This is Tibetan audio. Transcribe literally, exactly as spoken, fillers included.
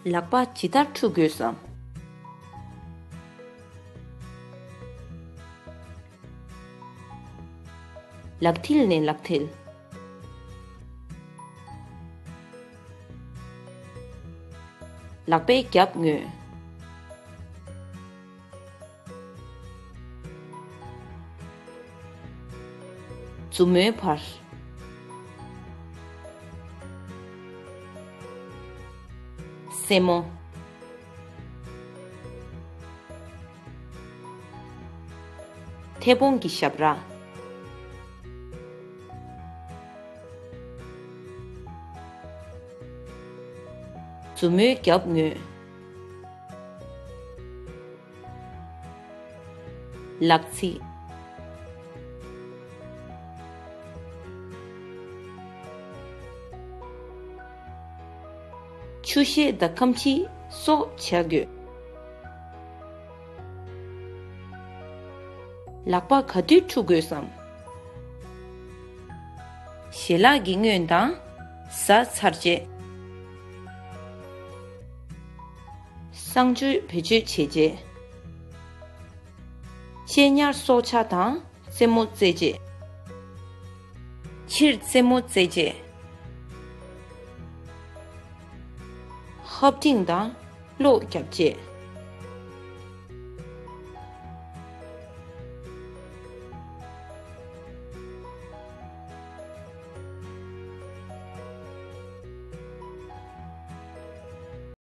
ལག་པ་ཇི་ལྟར་འཁྲུ་དགོས་སམ། ལག་མཐིལ་ནས་ལག་མཐིལ། ལག་པའི་རྒྱབ་ངོས། མཛུབ་མོའི་བར། སེན་མོ། མཐེ་བོང་གི་ཞབས་ར། མཛུབ་མོའི་རྒྱབ་ངོས། ལག་ཚིགས། ཆུ་ཤེལ་དང་ཁམ་ཕྱིས་སོགས་བྱ་དགོས། ལག་པ་ག་དུས་འཁྲུ་དགོས་སམ། ཞལ་ལག་གི་སྔོན་དང་། བཟའ་ཚར་རྗེས། གསང་སྤྱོད་བེད་སྤྱོད་བྱས་རྗེས། གཅེས་ཉར་སྲོག་ཆགས་དང་རྩེད་མོ་རྩེ་རྗེས། ཕྱིར་རྩེད་མོ་རྩེ་རྗེས། ཧབ་ཐིང་དང་གློག་བརྒྱབ་རྗེས།